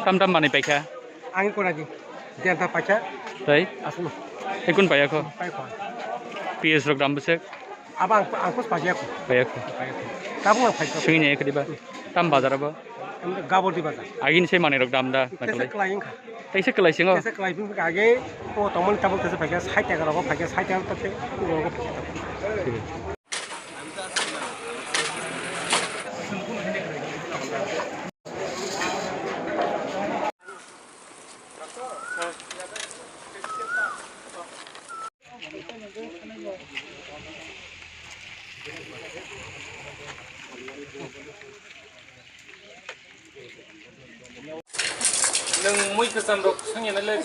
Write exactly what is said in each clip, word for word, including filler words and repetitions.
Tam tam manwi paikha? Ang kona di. Denta paikha. Tai? Asno. Ekun paiya kho? Pai kho. P S rok dam bwswk? Aba ang, ang kos paikha kho. Paiya kho. Pai kho. Tabuk ang paikha. Swngwi nai kho diba? Tam bazar abo? Gabor di bazar. Agini se manwi rok dam da. Kesa nakalai. Kwlai wngkha. Kaisa kwlai singo. Kesa kwlai bini age o tongmani tabuk kesa paikha sait taka rogo paikha sait taka rogo paikha. Nwng mui kwcham rok sangya nai le.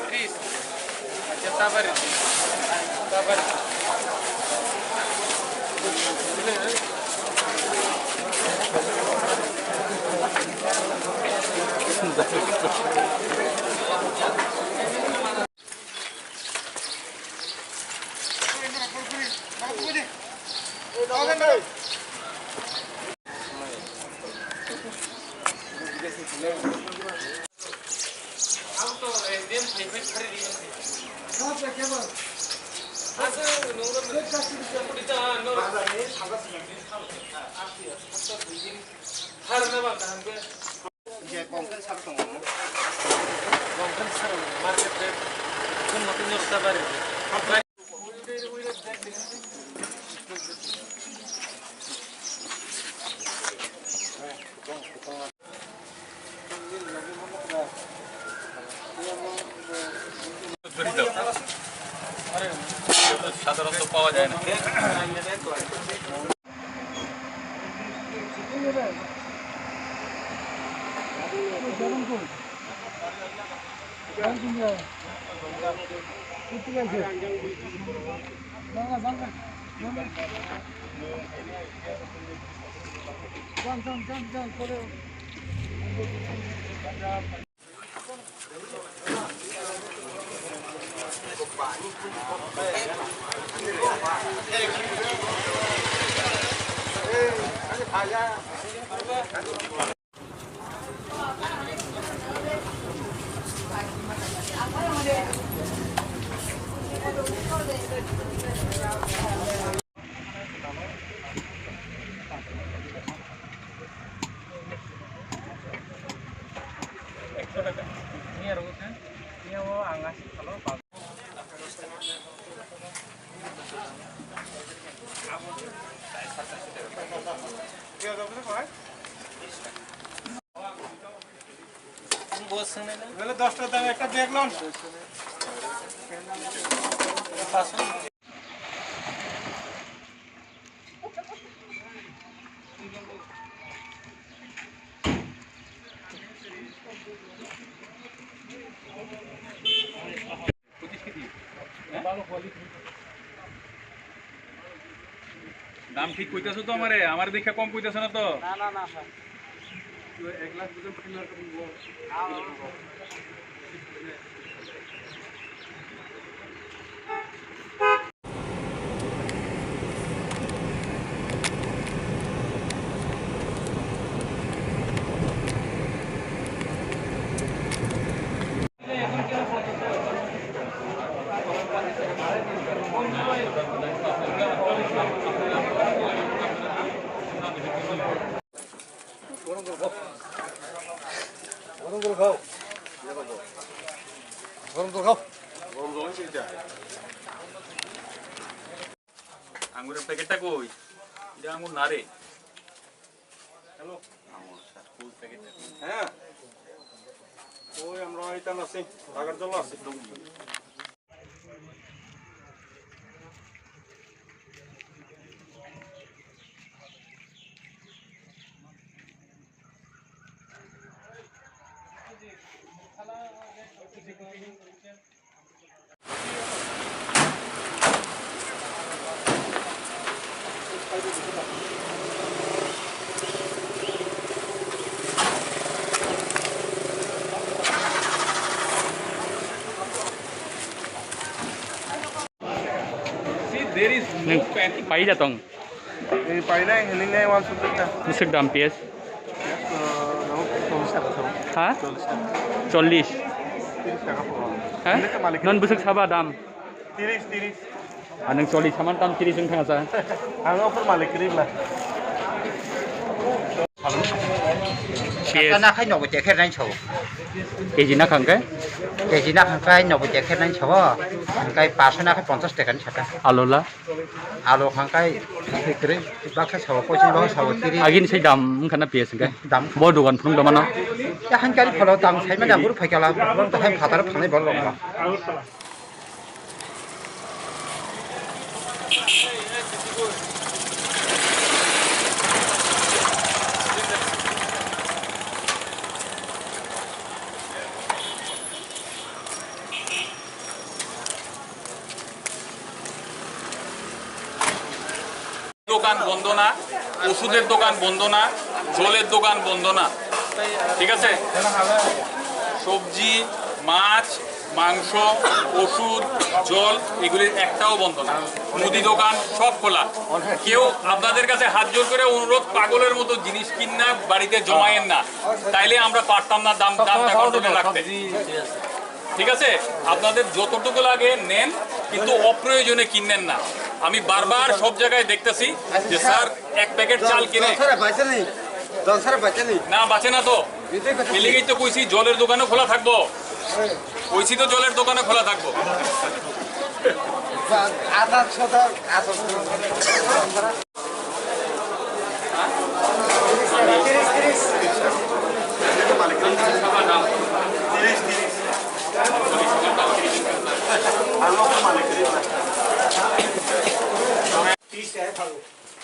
Please. Acha, tabari. Tabari. সাধারণত পাওয়া যায় না। Nole dosh taka dam ekta bag lon. দাম ঠিক কইতাছো তো আমারে, আমার দেখে কম কইতাছো না তো? না, না, না, স্যার। তো এক লাখ বুঝে পাঠানো আর কত বলবো? Aanguror packet ta koi? Ita aangur na re. Hello. Aangur, sir, full packet ta koi? Hya. Oi, amra eta na ase, agar jala ase. Nwng pai da tong? Nwng pai nai, nwng nai uansuk da. Bwswk dam piyaj? Piyaj, uh, no. Ha? Chollish. Chollish. Tiris taka pura. Ha? Ini ke malik. Non busuk saba dam. Tiris, tiris. Anang chollish saman tam tiris wng thang sa. Ang offer malik kiri la. Piyaj. Kana khai nobo tekher nai so. Keji na khang ke? Keji na khang khai nobo tekher nai so. Ang khai paso na khai ponchas taka ni sata. Alola. Alo khangkai kwrwi baksa sabo, poichis baksa sabo, tiri. Agini sai dam wngkha na piyaj hwnkhe? Dam. Bo dogan phunuk dama no? Ya hankari phalo dam sai mani ang buru phaikala, boro to hai phataro phanai borok rok no. দোকান বন্ধ না, ওষুধের দোকান বন্ধ না, জলের দোকান বন্ধ না, ঠিক আছে? সবজি, মাছ, মাংস, ওষুধ, জল, এগুলির একটাও বন্ধ না। মুদি দোকান সব খোলা। কেউ আপনাদের কাছে হাত জোর করে অনুরোধ, পাগলের মতো জিনিস কিনা বাড়িতে জমায়েন না, তাইলে আমরা পারতাম না দাম, দামটা কন্ট্রোলে রাখতে। ঠিক আছে, আপনাদের যতটুকু লাগে নেন, কিন্তু অপ্রয়োজনে কিনবেন না। আমি বারবার সব জায়গায় দেখতেছি যে স্যার এক প্যাকেট চাল কিনে। দশ হাজার বাইসে নেই, দশ হাজার বাইসে নেই। না, বাঁচে না তো। এটাই কথা। এলিগেই তো কইছি জলের দোকানও খোলা থাকবো। কইছি তো জলের দোকানও খোলা থাকবো। আধার শতক, আধার শতক। Tris taka phalwi.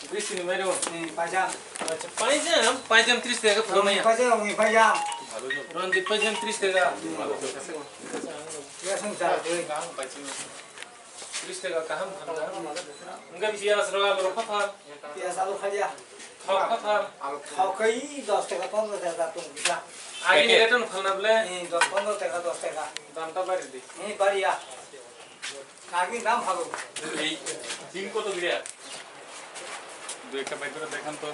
Tris taka ni mairum? Hmm, paijam. Acha, paijam, paijam tris taka phalwi maya. Paijam, hmm, paijam. Ranjit paijam tris taka. Tris taka kaham. Hwnkhe piyaj rok, alu rok kha pha? Piyaj, alu phalya. Thok kha pha? Thok kai dos taka, pondro taka tong kisa. Agini rate no phalna ble? Eh, dos, pondro taka, dos taka. Dam ta bari di. Eh, bari ya. Agini dam phalo. Ei, din koto giriya? Dui ekta bai kore dekhan to.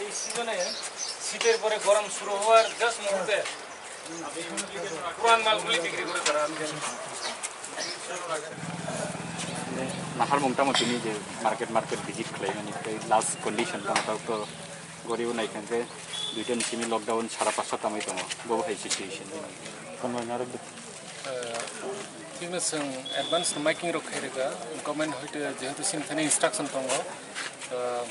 এই সিজনে শীতের পরে গরম শুরু হওয়ার জাস্ট মুহূর্তে পুরান মালগুলি বিক্রি করে তারা। Nahar mung tamo tini je market, market visit khlaimani tei last condition tamo tok to goribo nai khan je duita ni simi lockdown sara pasta tamai tongo, bo hai situation. Tamo narwk. Tini chwng advance no making rok khairika, government hoite jehetu sini thani instruction tongo,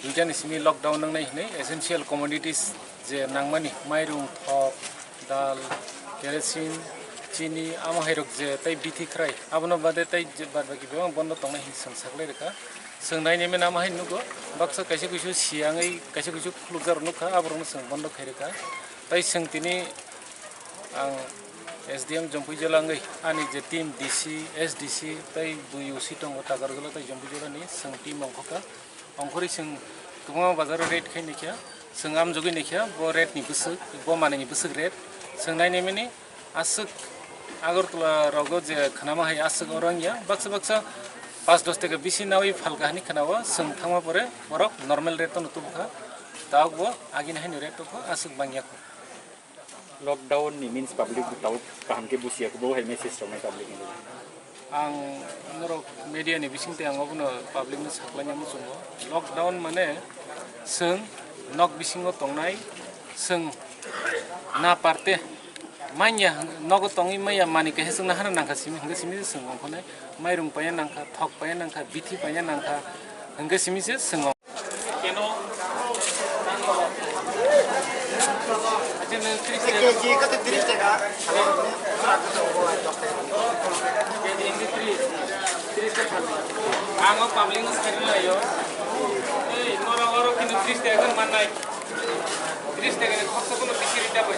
duita ni simi lockdown nangnai hinwi essential commodities je nangmani mairung, thok, dal, kerosene, chini, amo hai rok je tei bithi khrai, abono bade tei je bad baki bebak bondo tongnai hinwi chwng saklai rikha. Chwng nainai mani amo hai nugo, baksa kaisa kuisu siyangwi kaisa kuisu khulukjak rok nukha, aborokno chwng bondo khairikha. Tei chwng tini Ang S D M Jompuijala wngwi ani je team D C, S D C tei bui U C tongo Takarjala tei Jompuijala ni, chwng team ongkhorkha. Ongkhorwi chwng kwbangma bazaro raid khai naikha, chwng amjogwi naikha bo raid ni bwswk, bo manwi ni bwswk raid. Chwng nainai mani aswk Agartala rogo je khwnama hai aswk oro wngya, baksa baksa panch dos taka bisi nawi phalkha hinwi khwnao, chwng thangma pore borok normal rate no tubukha, tabukbo agini haino rate tubukha, aswk bangya kho. Lockdown ni means public bo tabuk kaham khe busiya, bo hai message rok nai public ni. Ang norok media ni bising tei ang obono public no saklaina muchungo. Lockdown mane chwng nok bisingo tongnai, chwng na parte manya nogo tongwi maya manwi kaisa chwngno hana nangkha simi, hwnkhe simi chwng ongkhornai mairung paiya nangkha, thok paiya nangkha, bithi paiya nangkha, hwnkhe simi se chwng. Keno? Acha, nwng tris taka. K G kata tris taka. K G hindi tris. Tris taka. Ang o public no sai rwlaio. Ei, norok oro kino tris taka khe mannai. Tris taka ni khoroksa bono bisi rita bai.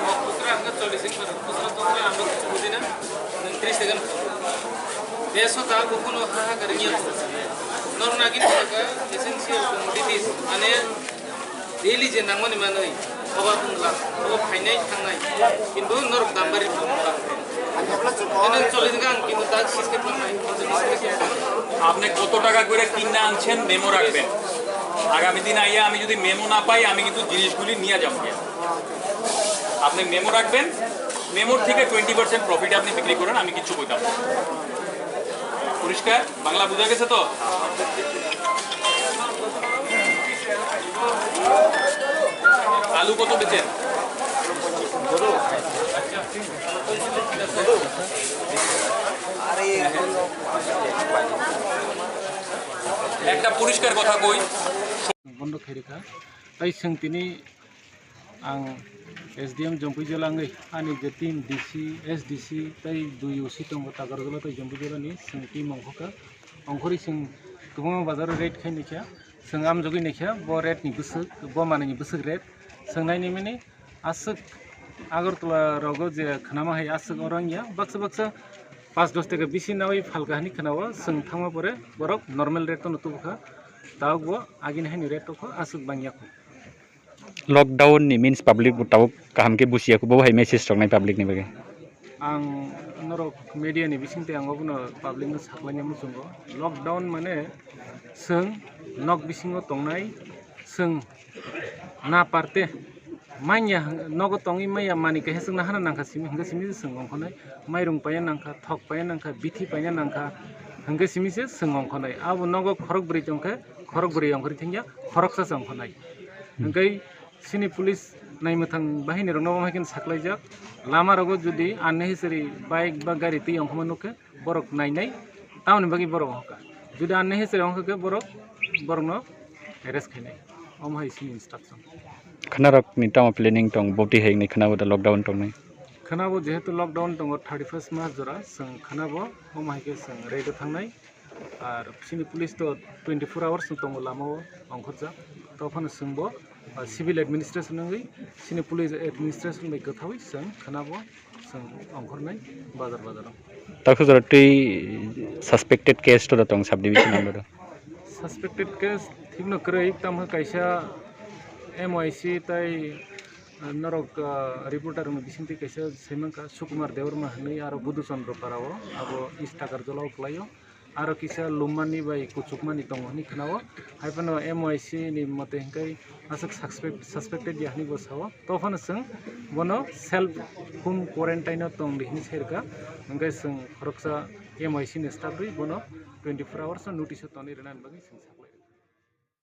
O khusra hwnkhe chollish wngkha. Khusra tongkha, ang bo kichu bujina. Nwng tris taka ni. Beso ta bo kuno ha ha kari ya. Norok nagini taka essential commodities, mane daily je nangmani manwi, hobar wngla, hobar phainai thangnai, kintu norok dam bari wngla. Eno choli jagha ang kintu tak sis khe thangnai. আপনি কত টাকা করে কিনে আনছেন, মেমো রাখবেন। আগামী দিন আইয়া আমি যদি মেমো না পাই, আমি কিন্তু জিনিসগুলি নিয়ে যাবো। আপনি মেমো রাখবেন, মেমোর থেকে টোয়েন্টি পার্সেন্ট প্রফিট আপনি বিক্রি করেন, আমি কিচ্ছু কইতাম না। পরিষ্কার? বাংলা বুঝা গেছে তো? আলু কত বেচেন? একটা পরিষ্কার কথা কই। Bondo khairikha. Tai sengtini ang S D M Jompuijala wngwi ani je team D C, S D C tei dui O C tongo Takarjala tei Jompuijala ni, chwng team ongkha kha. Ongkhorwi chwng kwbangma bazar o raid khai naikha, chwng amjogwi naikha bo raid ni bwswk, bo manwi ni bwswk raid. Chwng nainimani aswk Agartala rogo je khnama hai aswk oro wngya, baksa baksa panch dos taka bisi nawi phalka hinwi khwnao, chwng thangma pore borok normal rate no tubukha, tabuk bo agini haini rate tongkha, aswk bangya kho. Lockdown ni means public bo tabuk kaham khe busiya kho, bo hai message roknai public ni bagwi. Ang norok media ni bisingtwi ang obono public no saklaina muchungo, lockdown mane chwng nok bisingo tongnai, chwng na parte manya hwng-, nogo tongwi manya manwi kaisa chwngno hana nangkha simi, hwnkhe simi se chwng ongkhornai. Mairung paina nangkha, thok paina nangkha, bithi paina nangkha, hwnkhe simi se chwng ongkhornai. Abo nogo khorok bwrwi tongkhe, khorok bwrwi ongkhorwi thangya, khoroksa se ongkhornai. Hwnkhe chini police naimwthang bahinirokno omo hai kheno saklaijak. Lama rogo jodi unnecessary bike ba gari twi ongkhorma nukhe, borok nainai, tamoni bagwi borok ongkha. Jodi unnecessary ongkha khe borok, borokno arrest khainai. Omo hai chini instruction. Khwnarokni tamo planning tong, boti hai wngnai khwnabo da lockdown tongnai? Khwnabo jehetu lockdown tongo thirty first March jora, chwng khwnabo omo hai khe chwng raid o thangnai. Ar chini police to twenty four hours no tongo lama o ongkhorjak. Tophano chwngbo, ah, civil administration wngwi chini police administration bai kwthawi chwng khwnabo chwng ongkhornai bazar bazar o. Takhu jora twi suspected case to tong subdivision under. Suspected case thikno kwrwi, tamo kaisa M Y C tai, ah, norok, ah, reporter rokni bisingtwi kaisa saimankha Sukumar Debbarma hinwi, aro Budhu Chandra Para o, abo East Takarjala o kwlaio. Aro kisa lummani bai kuchukmani tongo hinwi khwnao. Haiphano M Y C ni mote hinkhai aswk suspect, suspected ya hinwi bo sao. Tophano chwng bono self home quarantine o tong di hinwi sai rwkha. Hwnkhe chwng khoroksa M Y C ni staff rwi bono twenty four hours o notice o tonwi rwnani bagwi chwng sa.